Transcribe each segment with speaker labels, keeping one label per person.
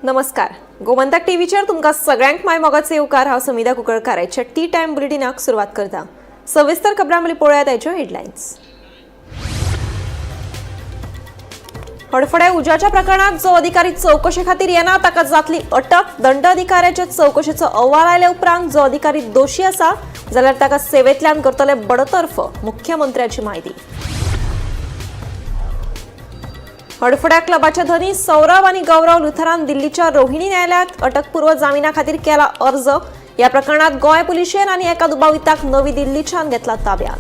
Speaker 1: नमस्कार, गोमंतक टीव्हीचेर तुमकां सगळ्यांक माय मोगाचे येवकार. हांव समिधा कुंकळकार. आयच्या टी टायम बुलेटिनाक सुरवात करता. सविस्तर खबरां पयलीं पळोवया ताच्यो हेडलायन्स. हडफड्या उज्याच्या प्रकरणात जो अधिकारी चौकशे खातीर येना ताका जातली अटक. दंड अधिकाऱ्याच्या चौकशेचो अहवाल आयल्या उपरांत जो अधिकारी दोशी आसा जाल्यार ताका सेवेंतल्यान करतले बडतर्फ, मुख्यमंत्र्याची माहिती. हडफड्या क्लबाचे धनी सौरभ आणि गौरव लुथरान दिल्लीच्या रोहिणी न्यायालयात अटकपूर्व जामिना खातीर केला अर्ज. या प्रकरणात गोंय पुलिशेन आणि एका दुबाविताक नवी दिल्लीच्यान घेतला ताब्यात.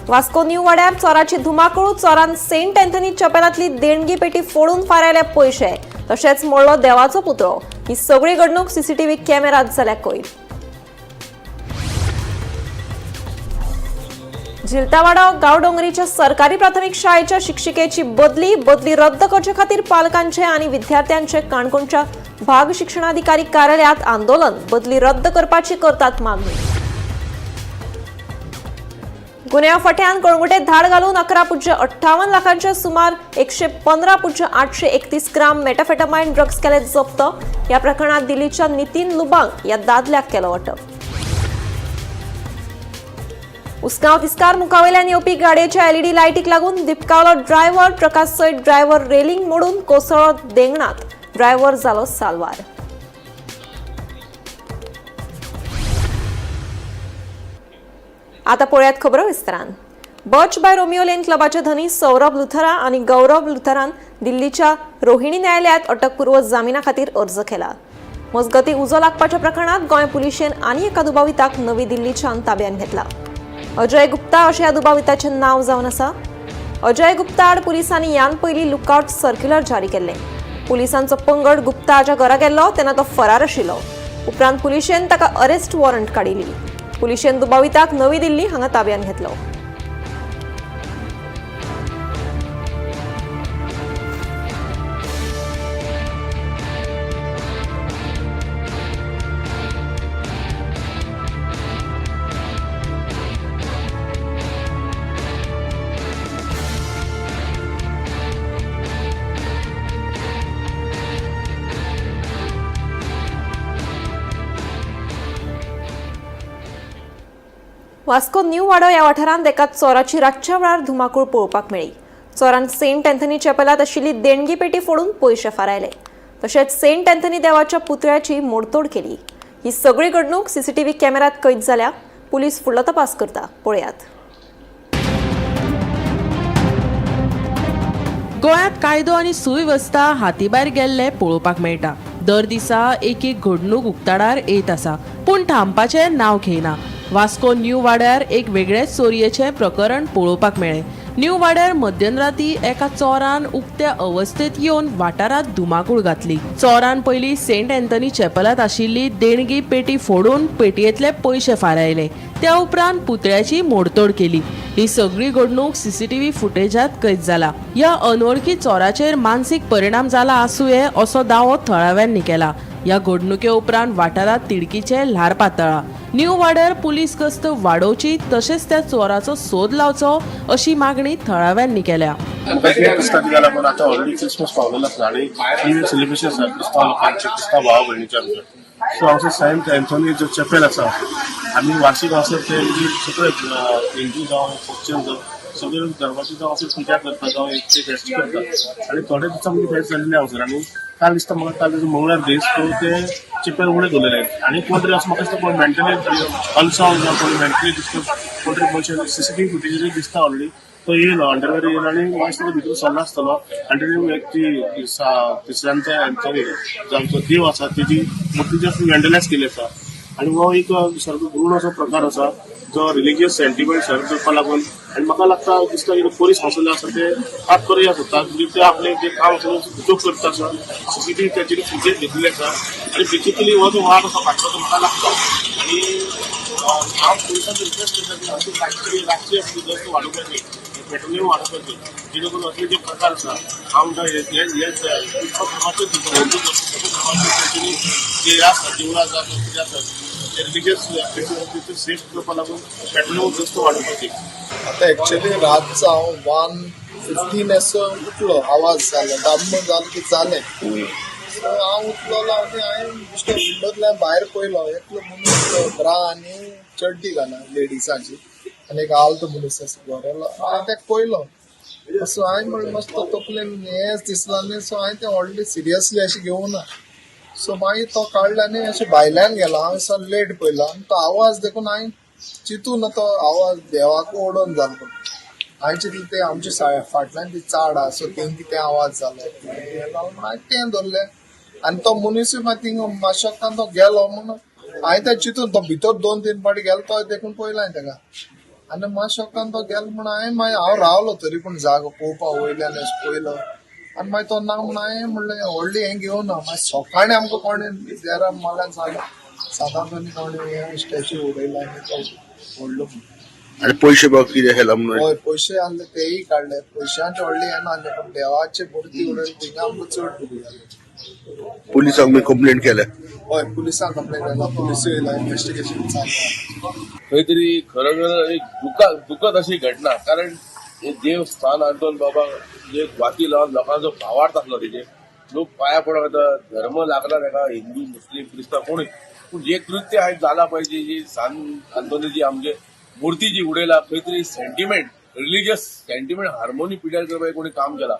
Speaker 1: वास्को न्यू वाड्यार चोराची धुमाकूळ. चोरान सेंट अँथनी चॅपेलांतली देणगी पेटी फोडून फारायले पयशे, तशेंच मोडलो देवाचो पुतळो. ही सगळी घडणूक सीसीटीव्ही कॅमेरात जाल्या कोयर. झिलतावाडो गांवडोंगरीच्या सरकारी प्राथमिक शाळेच्या शिक्षिकेची बदली. बदली रद्द करचे खातीर पालकांचे आणि विद्यार्थ्यांचे काणकोणच्या भाग शिक्षणाधिकारी कार्यालयात आंदोलन. बदली रद्द करपाची करतात मागणी. गुन्यांव फाट्यान कळंगुटे धाड घालून 11.58 लाखांचे सुमार 115.831 ग्राम मेटाफेटामाइन ड्रग्स केले जप्त. या प्रकरणात दिल्लीच्या नितीन लुबांग या दादल्याक केलो अटक. उसगांव तिस्कार मुखावयल्यान येवपी गाडयेच्या एलईडी लायटीक लागून दिपकावलो ड्रायव्हर. ट्रका सयत ड्रायव्हर रेलिंग मोडून कोसळ्ळो देंगणात. ड्रायव्हर जालो साल्वार. आता पळयात खबरो विस्तारान. बर्च बाय रोमियो लेन क्लबाचे धनी सौरभ लुथरा आणि गौरव लुथरान दिल्लीच्या रोहिणी न्यायालयात अटकपूर्व जामिना खातीर अर्ज केला. मजगती, उजो लागपाच्या प्रकरणात गोंय पुलिशेन आनी एका दुबाविताक नवी दिल्लीच्यान ताब्यात घेतला. अजय गुप्ता अशें ह्या दुबाविताचें नांव जावन आसा. अजय गुप्ता आड पुलिसांनी ह्यान पयलीं लुकआउट सर्क्युलर जारी केल्लें. पुलिसांचो पंगड गुप्ता हाच्या घरा गेल्लो तेन्ना तो फरार आशिल्लो. उपरांत पुलिशेन ताका अरेस्ट वॉरंट काडिल्ली. पुलिशेन दुबाविताक नवी दिल्ली हांगा ताब्यात घेतलो. वास्को न्यू वाडो ह्या वाठारांत एका चोराची रातच्या वेळार धुमाकूळ पळोवपाक मेळ्ळी. चोरान सेंट अँथनी चॅपलांत आशिल्ली देणगी पेटी फोडून पयशे फारायले, तशेंच सेंट अँथनी देवाच्या पुतळ्याची मोडतोड केली. ही सगळी घडणूक सीसीटीव्ही कॅमेऱ्यात कैद जाल्या. पुलीस फुडलो तपास करता. पळयात.
Speaker 2: गोंयांत कायदो आनी सुवेवस्था हातीभायर गेल्ले पळोवपाक मेळटा. दर दिसा एक एक घडणूक उक्ताडार येत आसा, पूण थांबपाचें नांव घेयना. वास्को न्यू वाड्यार एक वेगळेच चोरयेचें प्रकरण पळोवपाक मेळ्ळें. न्यू वाड्यार मध्यराती एका चोरान उक्त्या अवस्थेत येवन वाठारांत धुमाकूळ घातली. चोरान पयलीं सेंट अँथनी चॅपलांत आशिल्ली देणगी पेटी फोडून पेटयेंतले पयशे फारायले. त्या उपरांत पुतळ्याची मोडतोड केली. ही सगळी घडणूक सीसीटीव्ही फुटेजात कैद जाला. ह्या अनवळखी चोराचेर मानसीक परिणाम जाला आसुये असो दावो थळाव्यांनी केला. ह्या घडणुके उपरांत वाठारांत तिडकीचे ल्हार पातळा. न्यू वाड्यार पुलीस गस्त वाडोवची तशेंच त्या चोराचो सोद लावचो अशी मागणी थळाव्यांनी केल्या.
Speaker 3: आता ऑलरेडी क्रिसमस पावलेलो आसा आनी न्यू इयर सेलिब्रेशन आसा क्रिस्तांव लोकांचे, क्रिस्तांव भावा भयणीचे आमच्या. सो हांगसर सेंट एन्थोनी जो चॅपेल आसा, आमी वार्षिक हांगसर ते म्हणजे सगळे हिंदू जावं, क्रिश्चन जावं, सगळे धर्माची जावं अशी पुजा करता जावं एक ते फेस्त करता. आनी थोडे दिसां म्हणजे फेस्त जाल्लें हांगसर. आनी काल दिसता म्हाका, काल मंगळार दीस, सो ते चॅपेल उगडे दवरलेले आनी कोण तरी असो म्हाका दिसता कोण मेंटली अनसावंड जावं, कोण मेंटली डिस्टर्ब कोण तरी मनशान सीसीटीव्ही फुटेजीर दिसता ऑलरेडी तो येयलो, अंडरवेर येयलो आनी म्हाका दिसता तो भितर सरलो आसतलो आनी तेणी एक ती तिसऱ्यांचा एन्थनी जो आमचो देव आसा तेजी मुर्ती जी वेंडलायज केली आसा. आनी हो एक सारको घृण असो प्रकार आसा जो रिलिजियस सेंटिमेंट सर्व करपाक लागून. आनी म्हाका लागता दिसता कितें पोलीस हांगसरले आसा ते हात करूया सोदता, म्हणजे ते आपले जे काम आसा उद्योग करता आसा. सीसीटीव्ही ताची फुटेज घेतलेली आसा आनी बेसिकली हो जो वाद आसा फाटलो तो म्हाका लागता. आनी हांव पुलिसांक रिक्वेस्ट करता की अशी रातची आपली गस्त वाडोवपाची, पेट्रोलिंग वाडोवपाची, जेणे करून असले जे प्रकार आसा, हांव म्हणटा हे धर्माचे, हिंदू धर्माचे तेंच्यांनी जे आसा देवळां जावं कितें आसा रिलिजियस सेफ करपाक लागून पेट्रोलिंग गस्त वाडोवपाची.
Speaker 4: आता ॲक्च्युली रातचा हांव 1 15 असो उठलो, आवाज जालो, दाम्म जालो की जालें. सो हांव उठलोलो आनी हांवें बेश्टो विंडोंतल्यान भायर पयलो, एकलो मनीस ब्रा आनी चड्डी घाला लेडिसांची आनी एक आल्त मनीस आसा गोरेलो. हांवें ताका पयलो, सो हांवें म्हणलें मस्त तकलेन हेंच दिसलां न्ही. सो हांवें तें व्हडलें सिरियसली अशें घेवना. सो मागीर तो काडलो आनी अशें भायल्यान गेलो. हांवें सो लेट पयलो आनी तो आवाज देखून हांवें चिंतून ना, तो आवाज देवाक ओडोन जालो. पूण हांवें चिंतलें ते आमच्या फाटल्यान ती चाड आसा, सो तेंकी ते आवाज जालो हें जालो म्हणून हांवें तें धरलें. आनी तो मनीसूय मागीर थिंग मातशें तो गेलो म्हणून हांवें तें चिंतून तो भितर 2-3 फावटी गेलो तो देखून पयलो हांवें ताका. आनी मातशें तो गेलो म्हणून हांवें मागीर हांव रावलो तरी पूण जागो पळोवपा वयल्यान अशें पयलो. आनी मागीर तो ना म्हणून हांवें म्हणलें व्हडलें हें घेवना. मागीर सकाळीं आमकां कोणें देरान माल्यान सांगलें सातांतनी कोणें हें स्टॅच्यू उडयला आनी तो व्हडलो.
Speaker 5: आणि पैसे बघ कितें केला म्हणून.
Speaker 4: हय, पयशे आहले तेय काडले, पयशांचे व्हडलें हें नासलें, पूण देवाचे मुर्ती उडयली थिंगा आमकां चड दुखी जालें.
Speaker 5: पुलिसांक मी कंप्लेंट केल्या.
Speaker 4: हय, पुलिसांक कंप्लेन केला, पुलिसूय येयला, इन्वेस्टिगेशन चालू आहा.
Speaker 6: खंय तरी खरोखर एक दुखद अशी घटना, कारण हे देवस्थान आंतोन बाबा जे वाती लावन लोकांचो भावार्थ आसलो, तेजेर लोक पांया पडोंक येता, धर्म लागला ताका, हिंदू मुस्लीम क्रिस्तांव कोणूय. पूण जे कृत्य आयज जाला पळय, जी सान आंतोनीची आमचे मुर्ती जी उडयला, खंय तरी सेंटिमेंट, रिलिजियस सेंटिमेंट हार्मोनी पिड्यार करपाक कोणी काम केला.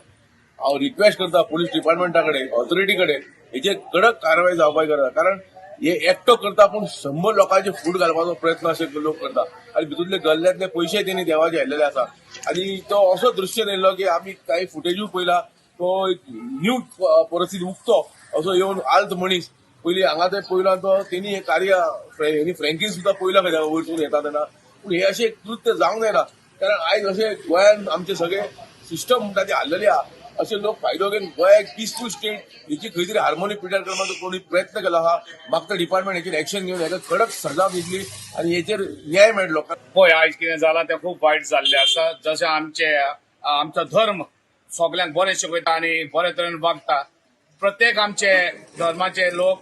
Speaker 6: हांव रिक्वेस्ट करता पोलीस डिपार्टमेंटा कडेन, ऑथॉरिटी कडेन, हेचेर कडक कारवाय जावपाक गरज. कारण हे एकटो करता पूण 100 लोकांचे फूट घालपाचो प्रयत्न अशे लोक करता आनी भितूरले गल्ल्यांतले पयशे तेणी देवाचे हाडलेले आसा. आनी तो असो दृश्य येयल्लो की आमी कांय फुटेजूय पळयला, तो एक न्यू परिस्थिती उक्तो असो येवन आल्त मनीस पयलीं हांगा ते पयलो आनी तो तेणी हें कार्य फ्रँकीन सुद्दां पयलो खंय वयरसून येता तेन्ना. पूण हे अशें कृत्य जावंक जायना, कारण आयज अशें गोंयांत आमचे सगळे सिस्टम म्हणटा ती हाल्लेली आहा. अशे लोक फायदो घेवन गोंय एक पिसफूल स्टेट हेची खंय तरी हार्मोनी पिड्यार करपाचो कोणी प्रयत्न केला आहा. मागता डिपार्टमेंट हेचेर एक्शन घेवन हेका कडक सजा दितली आनी हेचेर न्याय मेळटलो.
Speaker 7: पळय आयज कितें जालां तें खूब वायट जाल्लें आसा. जशें आमचे आमचो धर्म सगल्यांक बरें शिकयता आनी बरे तरेन वागता. प्रत्येक आमचे धर्माचे लोक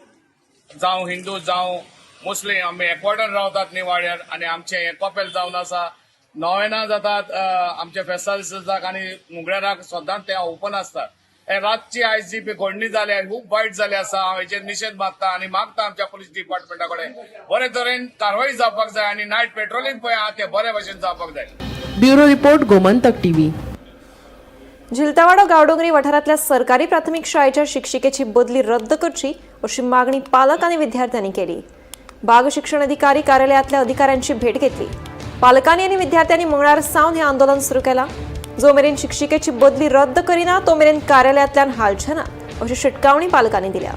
Speaker 7: जावं हिंदू जावं मुस्लीम आमी एकवटान रावतात न्ही वाड्यार. आनी आमचें हें कपेल जावन आसा, नोवेनां जातात, आमचे फेस्तां दिसाक आनी मुगळेराक सदांच तें ओपन आसता. हे रातची आयज जी घडणी जाल्या खूब वायट जाली आसा. हांव हेचेर निशेध मागता आनी मागता आमच्या पोलीस डिपार्टमेंटा कडेन बरे तरेन कारवाय जावपाक जाय आनी नायट पेट्रोलिंग पळय आहा तें बरे भशेन जावपाक जाय.
Speaker 2: Bureau report, Gomantak TV.
Speaker 1: Jhiltawado Gaondongri वाठारांतल्या सरकारी प्राथमिक शाळेच्या शिक्षिकेची बदली रद्द करची अशी मागणी पालक आनी विद्यार्थ्यांनी केली. बाग शिक्षण अधिकारी कार्यालयातल्या अधिकाऱ्यांची भेट घेतली. पालकांनी आनी विद्यार्थ्यांनी मंगळार सावन हे आंदोलन सुरू केलां. जो मेरेन शिक्षिकेची बदली रद्द करिना तो मेरेन कार्यालयांतल्यान हालचे ना अशी शिटकावणी पालकांनी दिल्या.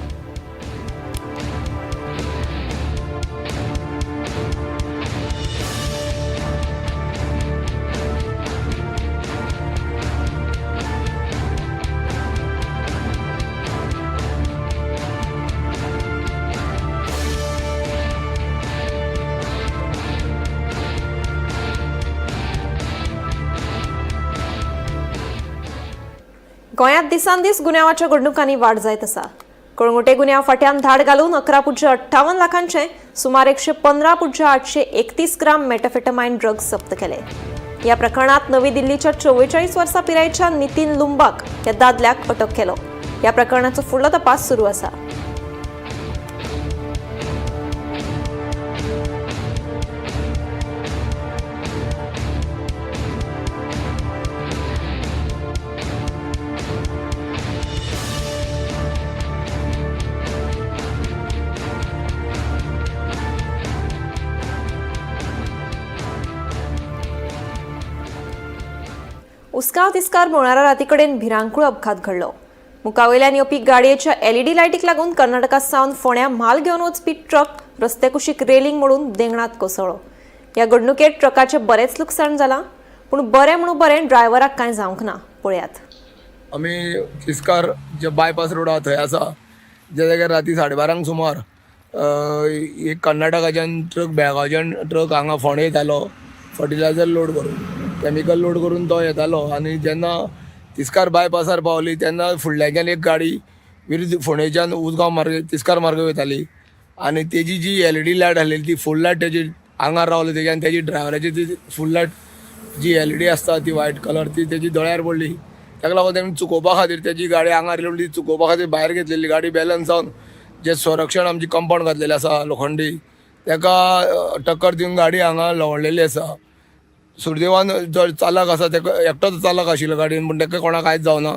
Speaker 1: गोंयांत दिसान दीस गुन्यांवाच्या घडणुकांनी वाड जायत आसा. कळंगुटे गुन्यांव फाट्यान धाड घालून 11.58 लाखांचे सुमार 115.831 ग्राम मेटाफेटामायन ड्रग्ज जप्त केले. ह्या प्रकरणात नवी दिल्लीच्या 44 वर्सां पिरायेच्या नितीन लुंबाक ह्या दादल्याक अटक केलो. ह्या प्रकरणाचो फुडलो तपास सुरू आसा. उसगांव तिस्कार मंगळारा राती कडेन भिरांकूळ अपघात घडलो. मुखावयल्यान येवपी गाडयेच्या एलईडी लायटीक लागून कर्नाटका सावन फोंड्या म्हाल घेवन वचपी ट्रक रस्त्याकुशीक रेलिंग मोडून देंगणात कोसळ्ळो. ह्या घडणुकेत ट्रकाचें बरेंच लुकसाण जालां, पूण बरें म्हणून बरें ड्रायव्हराक कांय जावंक ना. पळयात.
Speaker 8: आमी तिस्कार जे बायपास रोड आहा थंय आसा, ज्या जाग्यार राती 12:30 सुमार एक कर्नाटकाच्यान ट्रक, बेळगांवच्यान ट्रक हांगा फोंडे येतालो फर्टिलायझर लोड करून, केमिकल लोड करून तो येतालो. आनी जेन्ना तिस्कार बायपासार पावली तेन्ना फुडल्याच्यान एक गाडी विरुद्ध फोंडेच्यान उसगांव मार्ग तिस्कार मार्ग वयताली आनी तेजी जी एलईडी लायट आसलेली ती फूल लायट तेजी आंगार रावली तेजी आनी तेजी ड्रायव्हराची ती फूल लायट जी एलईडी आसता ती व्हायट कलर ती तेजी दोळ्यार पडली. ताका लागून तेणी चुकोवपा खातीर तेजी गाडी आंगार येयली म्हणून ती चुकोवपा खातीर भायर घेतलेली गाडी बॅलन्स जावन जें संरक्षण आमची कंपावंड घातलेलें आसा लोखंडी तेका टक्कर दिवन गाडी हांगा लवडलेली आसा. सुदैवान जो चालक आसा तेका एकटोच चालक आशिल्लो गाडयेन, पूण तेका कोणाक कांयच जावना,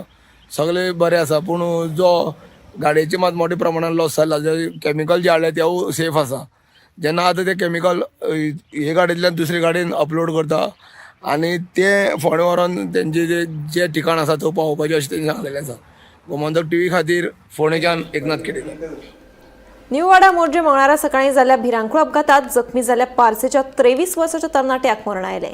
Speaker 8: सगळे बरे आसा. पूण जो गाडयेचे मात मोठ्या प्रमाणान लॉस जाला. जे कॅमिकल जे हाडले तेवूय सेफ आसा. जेन्ना आतां ते कॅमिकल हे गाडयेंतल्यान दुसरे गाडयेन अपलोड करता आनी ते फोंडें व्हरोन तेंचे जे जे ठिकाण आसा थंय पावोवपाचें अशें तेणी सांगलेलें आसा. गोमंतक टीव्ही खातीर फोंडेच्यान एकनाथ केणेकर.
Speaker 1: न्यू वाडा मोरजे मंगळारा सकाळी जाल्ल्या भिरांकूळ अपघातात जखमी जाल्ल्या पार्सेच्या 23 वर्साच्या तरणाट्याक मरण आयलें.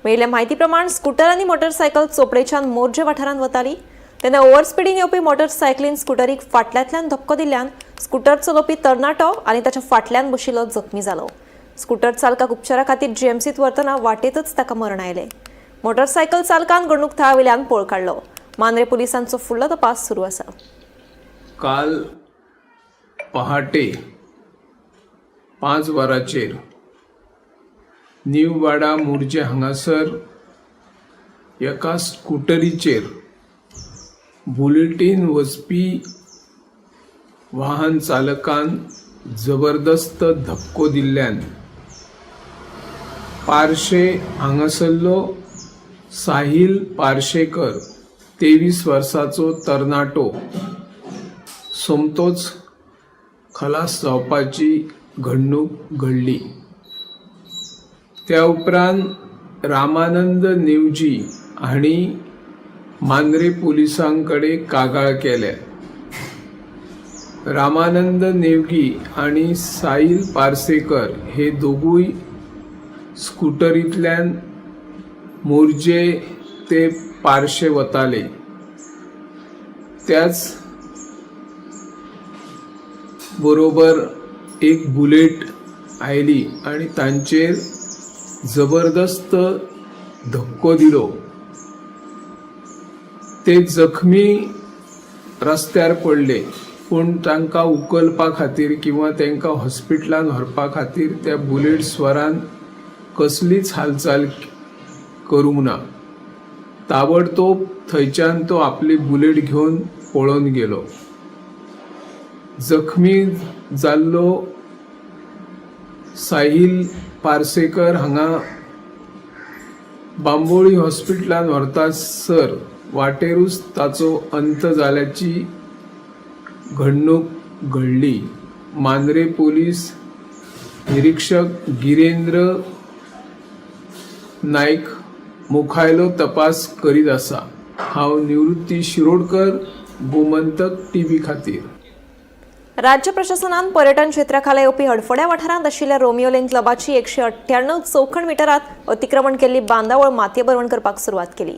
Speaker 1: मेळिल्ल्या म्हायती प्रमाण स्कुटर आनी मोटरसायकल चोपडेच्यान मोरजे वाठारांत वताली तेन्ना ओव्हरस्पिडीन येवपी मोटरसायकलीन स्कुटरीक फाटल्यांतल्यान धपको दिल्ल्यान स्कुटर चलोवपी तरणाटो आनी ताच्या फाटल्यान बशिल्लो जखमी जालो. स्कुटर चालकाक उपचारा खातीर जीएमसीत व्हरतना वाटेतच ताका मरण आयलें. मोटरसायकल चालकान घडणूक थळा वयल्यान पळ काडलो. मांद्रे पुलिसांचो फुडलो तपास सुरू आसा.
Speaker 9: काल पहाटे 5 वरांचेर न्यू वाडा मोरजे हांगासर एका स्कुटरीचेर बुलेटीन वचपी वाहन चालकान जबरदस्त धपको दिल्ल्यान पार्शे हांगासरलो साहील पार्शेकर 23 वर्साचो तरणाटो सोमतोच खलास जावपाची घडणूक घडली. त्या उपरांत रामानंद नेवजी हांणी मांद्रे पुलिसां कडेन कागाळ केल्या. रामानंद नेवगी आनी साहील पार्सेकर हे दोगूय स्कुटरींतल्यान मोरजे ते पार्शे वताले. त्याच बरोबर एक बुलेट आयली आनी तांचेर जबरदस्त धपको दिलो. ते जखमी रस्त्यार पडले, पूण तांकां उखलपा खातीर किंवा तांकां हॉस्पिटलान व्हरपा खातीर त्या बुलेट स्वरान कसलीच हालचाल करूंक ना. ताबडतोब थंयच्यान तो आपली बुलेट घेवन पळोन गेलो. जखमी जाल्लो साहील पार्सेकर हांगा बांबोळी हॉस्पिटलान व्हरता सर वाटेरूच ताचो अंत जाल्याची घडणूक घडली. मांद्रे पोलीस निरीक्षक गिरेंद्र नायक मुखायलो तपास करीत आसा. हांव निवृत्ती शिरोडकर, गोमंतक टीव्ही खातीर.
Speaker 1: राज्य प्रशासनान पर्यटन क्षेत्राखाला येवपी हडफड्या वाठारांत आशिल्ल्या रोमियो लेन क्लबाची 198 चौखण मिटरात अतिक्रमण केल्ली बांदावळ मातये भरवण करपाक सुरवात केली.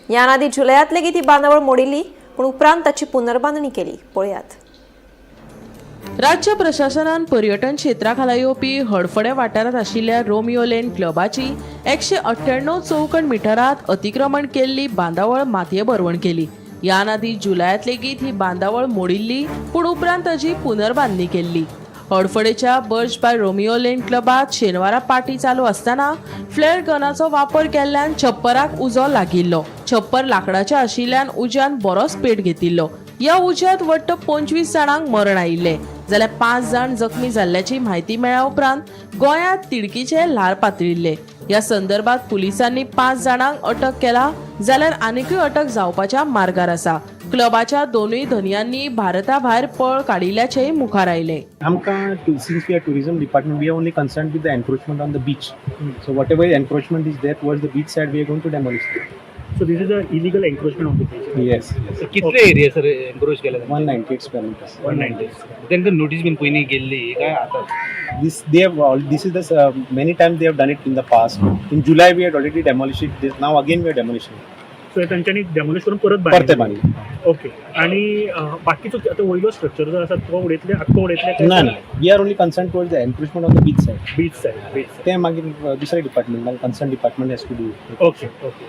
Speaker 1: ह्यान आदी जुलयात लेगीत ही बांदावळ मोडिल्ली, पूण उपरांत ताची पुनर्बांदणी केली. पळयात.
Speaker 2: राज्य प्रशासनान पर्यटन क्षेत्रा खाला येवपी हडफडें वाठारांत आशिल्ल्या रोमियो लेन क्लबाची 198 चौखण मिटरात अतिक्रमण केल्ली बांदावळ मातये भरवण केली. ह्यान आदी जुलयात लेगीत ही बांदावळ मोडिल्ली, पूण उपरांत ताची पुनर्बांदणी केल्ली. हडफडेच्या बर्च बाय रोमियो लेन क्लबात शेनवारा पार्टी चालू आसतना फ्लेअर गनाचो वापर केल्ल्यान छप्पराक उजो लागिल्लो. छप्पर लाकडाचे आशिल्ल्यान उज्यान बरोच पेट घेतिल्लो. ह्या उज्यांत वट्ट 25 जाणांक मरण आयिल्लें, जाल्यार 5 जाण जखमी जाल्ल्याची म्हायती मेळ्ळ्या उपरांत गोंयांत तिडकीचे ल्हार पातळिल्ले. ह्या संदर्भात पुलिसांनी 5 जाणांक अटक केला, जाल्यार आनिकूय अटक जावपाच्या मार्गार आसा. क्लबाच्या दोनूय धनयांनी भारता भायर पळ काडिल्ल्याचेय मुखार आयलें.
Speaker 10: आमकां, since we are tourism department, we are only concerned with the encroachment on the beach. So whatever encroachment is there towards the beach side, we are going to demolish it.
Speaker 11: So this is a illegal encroachment on the beach.
Speaker 10: Yes.
Speaker 12: कितले area sir एन्क्रोच केला?
Speaker 10: 198 square meters.
Speaker 12: 190. तांकां notice बीन पयलीं गेल्ली काय आतां?
Speaker 10: This they have all. This is the many times they have done it in the past. In July we had already demolished it. This, now again we are demolishing it.
Speaker 11: So तांच्यांनी demolish करून परत
Speaker 10: परते बांदले.
Speaker 11: Okay, आणि बाकीचो आतां वयलो structure जो आसा तो उडयतले, आख्खो उडयतले काय?
Speaker 10: ना ना. We are only concerned towards the encroachment on the beach side.
Speaker 11: Beach side, beach.
Speaker 10: ते मागीर दुसरे department, concerned department has to do.
Speaker 11: Okay okay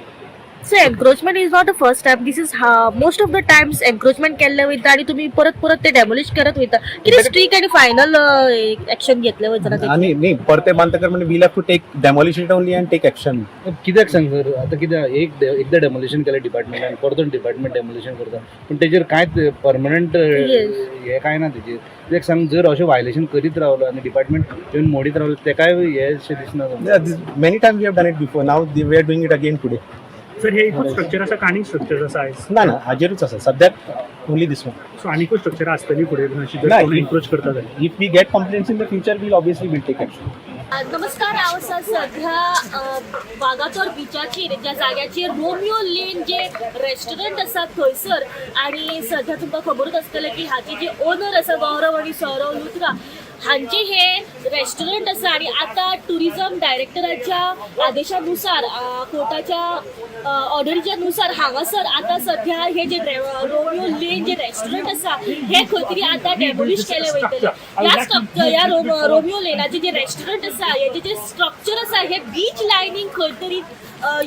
Speaker 13: So encroachment is not a first time. This is most of the times encroachment केल्ले वयता आनी तुमी परत परत ते डेमोलिश करत वयता. कितें स्ट्रीक आनी फायनल एक्शन घेतले वयता तेचेर?
Speaker 10: आनी न्ही, परते बांदतकर म्हणजे we'll have to take demolish it only and take action.
Speaker 12: कित्याक सांग सर, आतां कित्याक एक एकदां डेमोलिशन केलें डिपार्टमेंटान, परतून डिपार्टमेंट डेमोलिशन करता, पूण तेजेर कांयच परमनंट हें कांय ना तेजेर. कित्याक सांग, जर अशें वायलेशन करीत रावलो आनी डिपार्टमेंट येवन मोडीत रावलो, तेकाय हें अशें दिसना तुमकां?
Speaker 10: Many times we have done it before, now we are doing it again today.
Speaker 11: Sir, हे एकूच स्ट्रक्चर आसा का आनीक स्ट्रक्चर आसा आयज?
Speaker 10: ना ना, हाजेरूच आसा सद्याक, ओनली दीस वन.
Speaker 11: सो आनीकूय स्ट्रक्चर आसतली फुडें अशी जर
Speaker 10: ना,
Speaker 11: कोण एन्क्रोच करता जाल्यार?
Speaker 10: If we get complaints in the future, we'll obviously will take action.
Speaker 13: नमस्कार, हांव आसा सध्या वागातोर बिचाचेर, ज्या जाग्याचेर रोमियो लेन जे रेस्टॉरंट आसा थंयसर. आनी सध्या तुमकां खबरूच आसतलें की हाचे जे ओनर आसा गौरव आनी सौरव लुथरा हांचे हे रेस्टॉरंट आसा. आनी आतां टुरिजम डायरेक्टराच्या आदेशानुसार, कोर्टाच्या ऑर्डरीच्या नुसार हांगासर आतां सध्या हे जे रोमियो लेन जे रेस्टॉरंट आसा हे खंय तरी आतां डेमोलिश केले वयतले. ह्या स्ट्रक्चर, ह्या रोमियो लेनाचे जे रेस्टॉरंट आसा हेजे जे स्ट्रक्चर आसा हे बीच लायनींग खंय तरी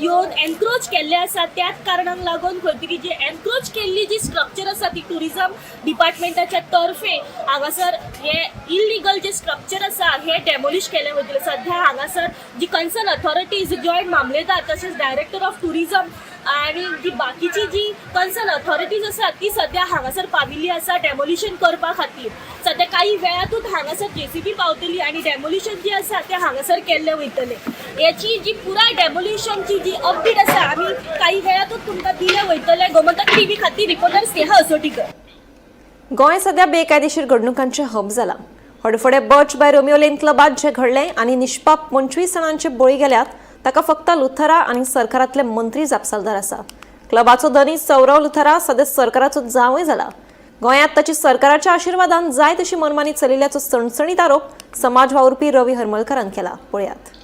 Speaker 13: येवन एनक्रोच केल्ले आसा. त्याच कारणाक लागून खंय तरी जी एनक्रोच केल्ली जी स्ट्रक्चर आसा ती टुरिजम डिपार्टमेंटाच्या तर्फे हांगासर हे इलिगल जे स्ट्रक्चर आसा हे डेमोलिश केले वयतले. सध्या हांगासर जी कन्सर्न अथॉरिटीज, जॉयंट मामलेदार तशेंच डायरेक्टर ऑफ टुरिजम आनी जी बाकीची जी कन्सर्न अथॉरिटीज आसा ती सध्या हांगासर पाविल्ली आसा डेमोलिशन करपा खातीर. सध्या काही वेळातूच हांगासर जेसीबी पावतली आनी डेमोलिशन जे आसा ते हांगासर केल्ले वयतले. हेची जी पुराय डेमोलिशनची जी अपडेट आसा आमी काही वेळातूच तुमकां दिले वयतले. गोमंतक टीव्ही खातीर रिपोर्टर स्नेहा असोटीकर.
Speaker 1: गोंय सध्या बेकायदेशीर घडणुकांचे हब जाला. Hadfade Birch by Romeo Lane क्लबात जे घडलें आनी निष्पाप 25 जाणांचे बळी गेल्यात, ताका फक्त लुथरा आनी सरकारांतले मंत्री जापसालदार आसा. क्लबाचो धनी सौरव लुथरा सध्या सरकाराचो जांवय जाला. गोंयांत ताची सरकाराच्या आशिर्वादान जाय तशी मनमानी चलिल्ल्याचो सणसणीत आरोप समाज वावुरपी रवी हरमलकारान केला. पळयात.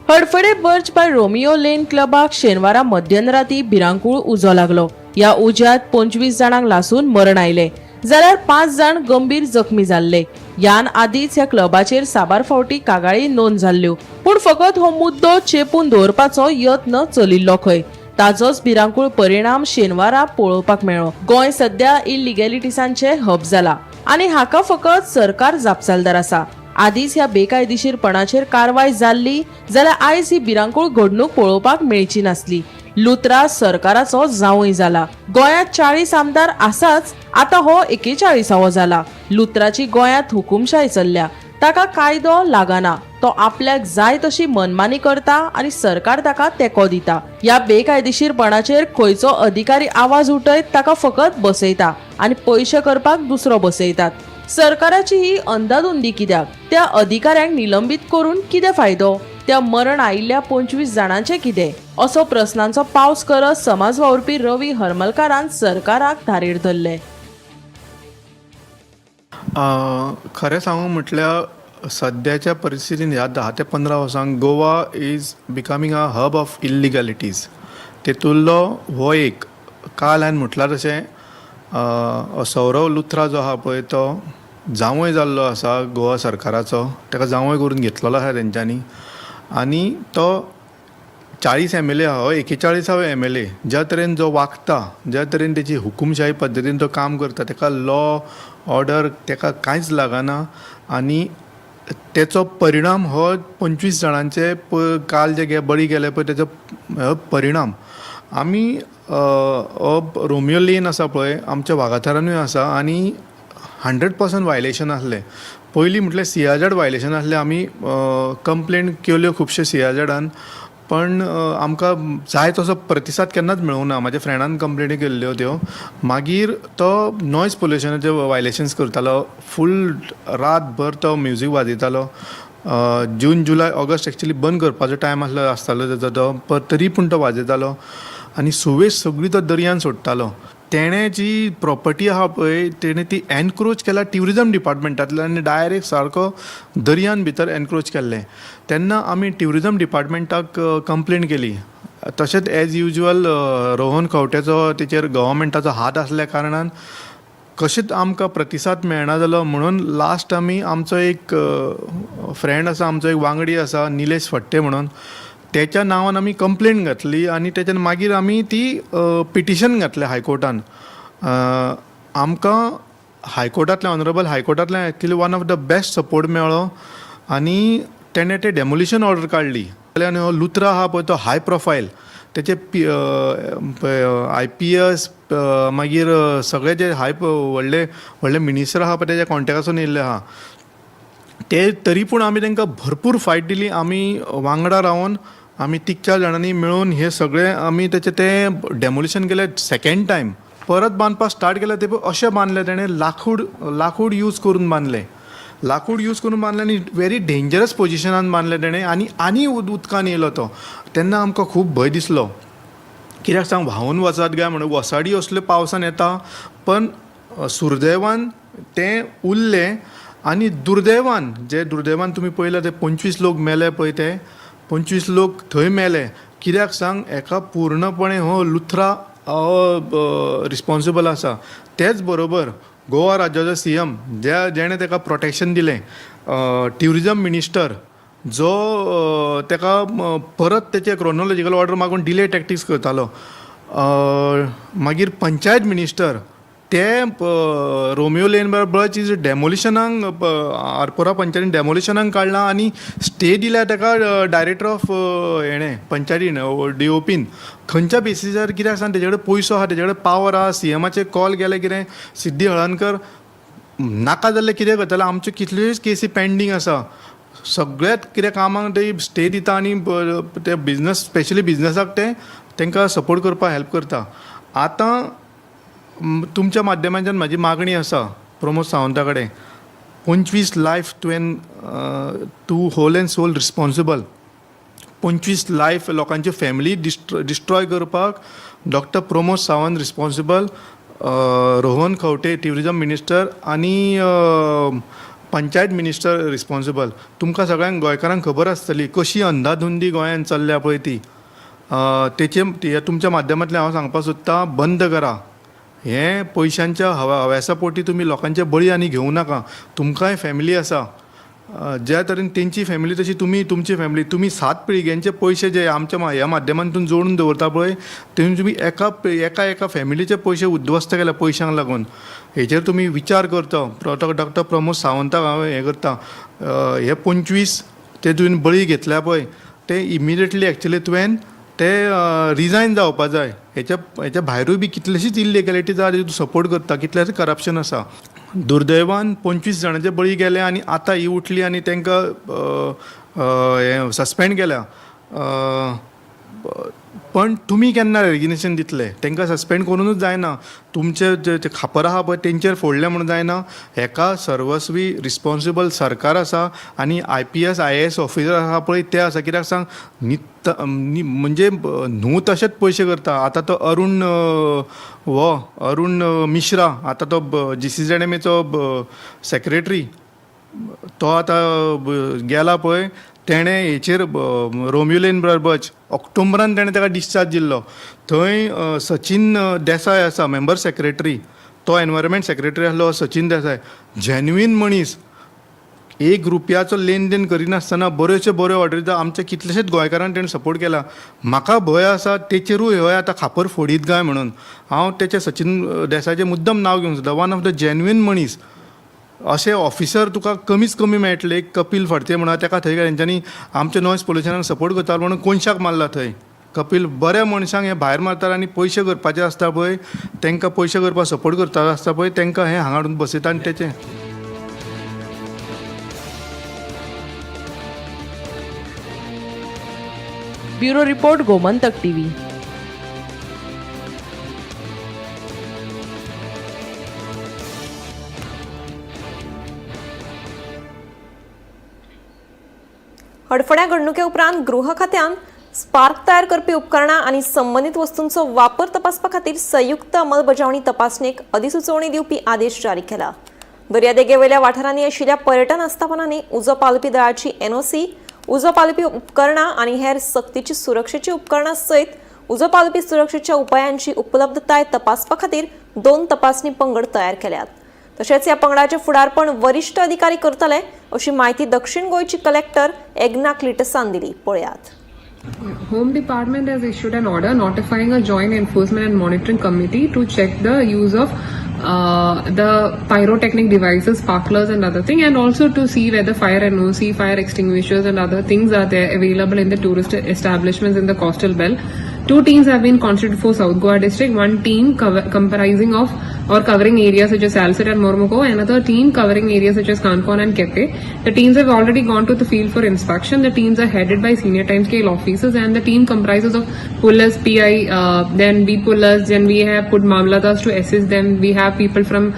Speaker 2: Hadfade Birch by Romeo Lane क्लबाक शेनवारा मध्यराती भिरांकूळ उजो लागलो. ह्या उज्यात 25 जाणांक लासून मरण आयले जाल्यार 5 जाण गंभीर जखमी जाल्ले. यान आदीच ह्या क्लबाचेर साबार फावटी कागाळी नोंद जाल्ल्यो, पूण फकत हो मुद्दो चेपून दवरपाचो यत्न चलिल्लो खंय. ताजोच भिरांकूळ परिणाम शेनवारा पळोवपाक मेळ्ळो. गोंय सध्या इलिगॅलिटीजांचे हब जाला आनी हाका फकत सरकार जापसालदार आसा. आदीच ह्या बेकायदेशीरपणाचेर कारवाय जाल्ली जाल्यार आयज ही भिरांकूळ घडणूक पळोवपाक मेळची नासली. लुत्रा सरकाराचो जावंय जाला. गोंयांत 40 आमदार आसाच, आतां हो 41वो जाला. लुत्राची गोंयांत हुकुमशाय चल्ल्या. ताका कायदो लागना, तो आपल्याक जाय तशी मनमानी करता आनी सरकार ताका तेंको दिता. ह्या बेकायदेशीरपणाचेर खंयचो अधिकारी आवाज उठयत ताका फकत बसयता आनी पयशे करपाक दुसरो बसयतात. सरकाराची ही अंदाधुंदी कित्याक? त्या अधिकाऱ्यांक निलंबीत करून कितें फायदो? त्या मरण आयिल्ल्या 25 जाणांचें कितें? असो प्रस्नांचो पावस करत समाज वावुरपी रवी हरमलकारान सरकाराक धारेर धरले.
Speaker 14: खरें सांगू म्हटल्यार सद्याच्या परिस्थितीन ह्या 10 ते 15 वर्सांक Goa is becoming a hub of illegalities. तेतूंतलो हो एक. काल हांवें म्हटलां तशें, सौरव लुथरा जो आहा पळय, तो जांवय जाल्लो आसा गोवा सरकाराचो. ताका जांवय करून घेतलेलो आसा तेंच्यांनी आनी तो 40 एमएलए आहा, हो 41वो एमएलए. ज्या तरेन जो वागता, ज्या तरेन तेची हुकुमशाही पद्दतीन तो काम करता, ताका लॉ ऑर्डर ताका कांयच लागना आनी तेचो परिणाम हो 25 जाणांचे काल जे बळी गेले पळय, तेचो हो परिणाम. आमी हो रोमियो लेन आसा पळय, आमच्या वागातोरानूय आसा आनी 100% वायलेशन आसलें. पयलीं म्हटल्यार सीआरझॅड वायलेशन आसलें. आमी कंप्लेन केल्यो खुबशे सीआरझॅडान, पण आमकां जाय तसो प्रतिसाद केन्नाच मेळूंक ना. म्हाज्या फ्रेंडान कंप्लेनी केल्ल्यो त्यो. मागीर तो नॉयज पोल्युशनाचे वायलेशन्स करतालो. फूल रातभर तो म्युजीक वाजयतालो. जून, जुलय, ऑगस्ट एक्चुली बंद करपाचो टायम आसलो आसतालो तेजो तो, तरी पूण तो वाजयतालो आनी सुवेज सगळी तो दर्यान सोडटालो. तेणें जी प्रॉपर्टी आहा पळय, तेणें ती एनक्रोच केला ट्युरिजम डिपार्टमेंटांतल्यान आनी डायरेक्ट सारको दर्यान भितर एनक्रोच केल्लें. तेन्ना आमी ट्युरिजम डिपार्टमेंटाक कंप्लेन केली. तशेंच एज युजल रोहन खंवट्याचो तेचेर गव्हर्मेंटाचो हात आसल्या कारणान कशेंच आमकां प्रतिसाद मेळना जालो म्हणून लास्ट आमी आमचो एक फ्रेंड आसा, आमचो एक वांगडी आसा निलेश फडते म्हणून, तेच्या नांवान आमी कंप्लेन घातली आनी तेच्या मागीर आमी ती पिटिशन घातलें हायकोर्टान. आमकां हायकोर्टांतल्यान, honourable हायकोर्टांतल्यान actually one of the best support मेळ्ळो आनी तेणें तें डेमोलिशन ऑर्डर काडली. आनी हो लुथरा आहा पळय तो हाय प्रोफायल, तेचे IPS मागीर सगळे जे हाय व्हडले व्हडले मिनिस्टर आहा पळय तेच्या कॉन्टेक्टासून येयल्ले आहा ते. तरी पूण आमी तांकां भरपूर फायट दिली. आमी वांगडा रावन आमी तीग चार जाणांनी मेळून हे सगळे आमी तेचें तें डेमोलिशन केलें. सेकेंड टायम परत बांदपाक स्टार्ट केलें ते अशें बांदलें तेणें, लाकूड लाकूड यूज करून बांदलें, लाकूड यूज करून बांदलें आनी व्हेरी डेंजरस पोजिशनान बांदलें तेणें आनी आनी उदकान येयलो तो. तेन्ना आमकां खूब भंय दिसलो, कित्याक सांग, व्हांवून वचत काय म्हणून. वसाडी असल्यो पावसान येता, पण सुर्दैवान तें उरलें. आनी दुर्दैवान, जे दुर्दैवान तुमी पळयलें ते 25 लोक मेले पळय, ते 25 लोक थंय मेले. कित्याक सांग, हेका पूर्णपणे हो लुथरा हो रिस्पोन्सिबल आसा. तेच बरोबर गोवा राज्याचो CM ज्या जेणें ताका प्रोटेक्शन दिलें, ट्युरिजम मिनिस्टर जो ताका परत तेचे क्रोनोलॉजिकल ऑर्डर मागून डिले टॅक्टिक्स करतालो, मागीर पंचायत मिनिस्टर ते रोमियो लेन बर्च is डेमोलिशनाक, आरपोरा पंचायतीन डेमोलिशनाक काडलां आनी स्टे दिल्या ताका डायरेक्टर ऑफ हेणें पंचायतीन DOPन. खंयच्या बेसिसार? कित्याक सांग, तेजे कडेन पयसो आहा, तेजे कडेन पावर आहा. CMाचे कॉल गेले कितें, सिद्धी हळर्णकर नाका जाल्लें कितें करताले. आमच्यो कितल्योच केसी पेंडींग आसा, सगळ्यात कितें कामाक ते स्टे दिता आनी ते बिजनस, स्पेशली बिजनसाक ते तांकां सपोर्ट करपाक हेल्प करता. आतां तुमच्या माध्यमांतल्यान म्हाजी मागणी आसा प्रमोद सावंता कडेन, 25 लायफ तुवें, तूं whole and soul responsible. 25 life लोकांच्यो फॅमिली डिस्ट्रॉय करपाक doctor Pramod Sawant responsible, Rohan Khaunte tourism minister आनी पंचायत मिनिस्टर रिस्पोन्सिबल. तुमकां सगळ्यांक गोंयकारांक खबर आसतली कशी अंधाधुंदी गोंयांत चल्ल्या पळय ती. तेचे तुमच्या माध्यमांतल्यान हांव सांगपाक सोदतां, बंद करा हें. पयशांच्या हव्यासा पोटी तुमी लोकांचे बळी आनी घेवं नाका. तुमकांय फॅमिली आसा, ज्या तरेन तेंची फॅमिली तशी तुमी तुमची फॅमिली, तुमी 7 पिळग्यांचे पयशे जे आमच्या ह्या माध्यमांतून जोडून दवरता पळय, तेतून तुमी एका एका एका फॅमिलीचे पयशे उद्ध्वस्त केल्या पयशांक लागून. हेचेर तुमी विचार करचो. डॉक्टर प्रमोद सावंताक हांव हें करता, हे 25 ते तुवें बळी घेतल्या पळय, ते इमिडिएटली एक्चुली तुवें ते रिजायन जावपा जाय. हेच्या भायरूय बी कितलेशीच इल्लिगॅलिटीज आहा, तूं सपोर्ट करता, कितलेशेच करप्शन आसा. दुर्दैवान 25 जाणांचे बळी गेले आनी आतां ही उठली आनी तांकां हें सस्पेंड केल्या. पण तुमी केन्ना रेजिग्नेशन दितले? तांकां सस्पेंड करुनूच जायना, तुमचे जे खापर आहा पळय तेंचेर फोडलें म्हणून जायना. हेका सर्वस्वी रिस्पोन्सिबल सरकार आसा आनी IPS IAS officer आहा पळय ते आसा. कित्याक सांग, म्हणजे न्हू तशेंच पयशे करता. आतां तो अरुण हो अरुण मिश्रा, आतां तो GCZMAचो सेक्रेटरी, तो आतां गेला पळय, तेणें हेचेर रोमियो लेन बर्च ऑक्टोबरान तेणें ताका डिस्चार्ज दिल्लो. थंय सचीन देसाय आसा मेंबर सेक्रेटरी, तो एनवायरमेंट सेक्रेटरी आसलो सचीन देसाय, जेन्युइन मनीस, 1 रुपयाचो लेन then करिनासतना बऱ्योच्यो बऱ्यो ऑर्डरी दिता. आमच्या कितलेशेच गोंयकारांक तेणें सपोर्ट केला. म्हाका भंय आसा तेचेरूय हय आतां खापर फोडीत काय म्हणून. हांव तेचे सचीन देसायचें मुद्दम नांव घेवंक सोदता. वन ऑफ the genuine मनीस. अशे ऑफिसर तुका कमीच कमी मेळटले. एक कपील फडते म्हणून ताका थंय तेंच्यांनी आमच्या नॉयज पोल्युशनाक सपोर्ट करता म्हणून कोनशाक मारला थंय. कपील बऱ्या मनशांक हे भायर मारतात आनी पयशे करपाचे आसता पळय तांकां, पयशे करपाक सपोर्ट करता आसता पळय तांकां हे हांगा हाडून बसयता आनी तेचें.
Speaker 2: Bureau report, Gomantak TV.
Speaker 1: हडफड्या घडणुके उपरांत गृह खात्यान स्पार्क तयार करपी उपकरणां आनी संबंदीत वस्तूंचो वापर तपासपा खातीर संयुक्त अंमलबजावणी तपासणेक अधिसुचोवणी दिवपी आदेश जारी केला. दर्यादेगेवयल्या वाठारांनी आशिल्ल्या पर्यटन आस्थापनांनी उजो पालोवपी दळाची NOC, उजो पालोवपी उपकरणां आनी हेर सक्तीची सुरक्षेची उपकरणां सयत उजो पालोवपी सुरक्षेच्या उपायांची उपलब्धताय तपासपा खातीर 2 तपासणी पंगड तयार केल्यात. तशेंच ह्या पंगडाचे फुडारपण वरिश्ठ अधिकारी करतले अशी म्हायती दक्षिण गोंयची कलेक्टर एग्ना क्लिटसान दिली. पळयात.
Speaker 15: Home Department has issued an order notifying a joint enforcement and monitoring committee to check the use of the pyrotechnic devices, sparklers and other thing, and also to see whether fire NOC, fire extinguishers and other things are there available in the tourist establishments in the coastal belt. 2 teams have been constituted for South Goa district. One team comprising of or covering areas such as Salsette and Mormugao, another team covering areas such as Canacona and Quepem. The teams have already gone to the field for inspection. The teams are headed by senior time scale officers, and the team comprises of police, PI, then beat police, then we have put mamladas to assist them. We have people from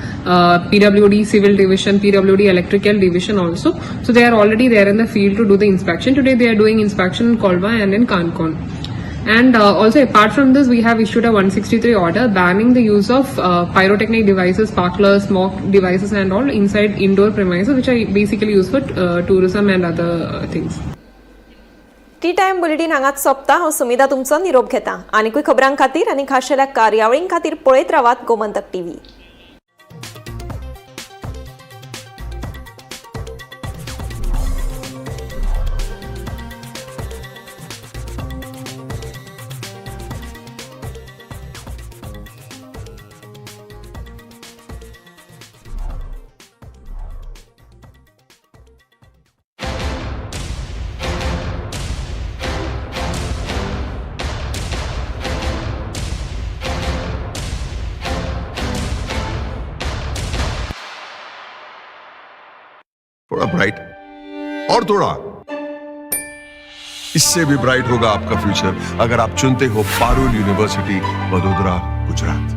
Speaker 15: PWD civil division, PWD electrical division also. So they are already there in the field to do the inspection. Today they are doing inspection in Kolva and in Canacona. And also apart from this, we have issued a 163 order banning the use of pyrotechnic devices, sparklers, smoke devices and all inside indoor premises, which are basically used for tourism and other things.
Speaker 1: Tea time bulletin हांगाच सोंपता. हांव सुमिता तुमचो निरोप घेता. आनीकूय खबरां खातीर आनी खाशेल्या कार्यावळीं खातीर पळयत रावात गोमंतक टीव्ही.
Speaker 16: थोड़ा ब्राइट और थोड़ा इससे भी ब्राइट होगा आपका फ्यूचर अगर आप चुनते हो पारुल यूनिवर्सिटी, वडोदरा, गुजरात।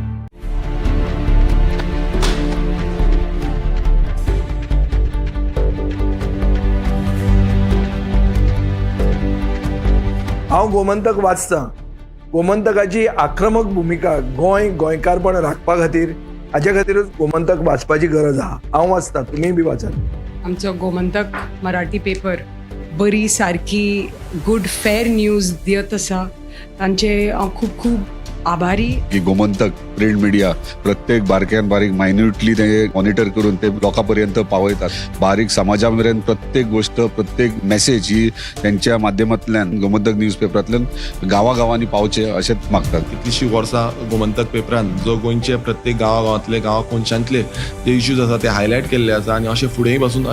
Speaker 8: हांव गोमंतक वाचतां. गोमंतकाची आक्रमक भुमिका गोंय गोंयकारपण राखपा खातीर, हाजे खातीरूच गोमंतक वाचपाची गरज आहा. हांव वाचतां, तुमीय बी वाचात.
Speaker 17: आमचो गोमंतक मराठी पेपर बरी सारकी गुड फेर न्यूज दियत आसा. तांचे हांव खूब खूब आभारी.
Speaker 16: की गोमंतक प्रिंट मिडिया प्रत्येक बारक्यान बारीक मायन्युटली ते मॉनिटर करून ते लोकां पर्यंत पावयतात. बारीक समाजा मेरेन प्रत्येक गोष्ट, प्रत्येक मेसेज ही त्यांच्या माध्यमांतल्यान गोमंतक न्यूज पेपरांतल्यान गांवागांवांनी पावचे अशेंच मागतात.
Speaker 18: कितलीशीं वर्सां गोमंतक पेपरान जो गोंयचे प्रत्येक गांवा गांवांतले, गांवा कोनशांतले जे इश्यूज आसा ते हायलायट केल्ले आसा आनी अशें फुडेंय पासून.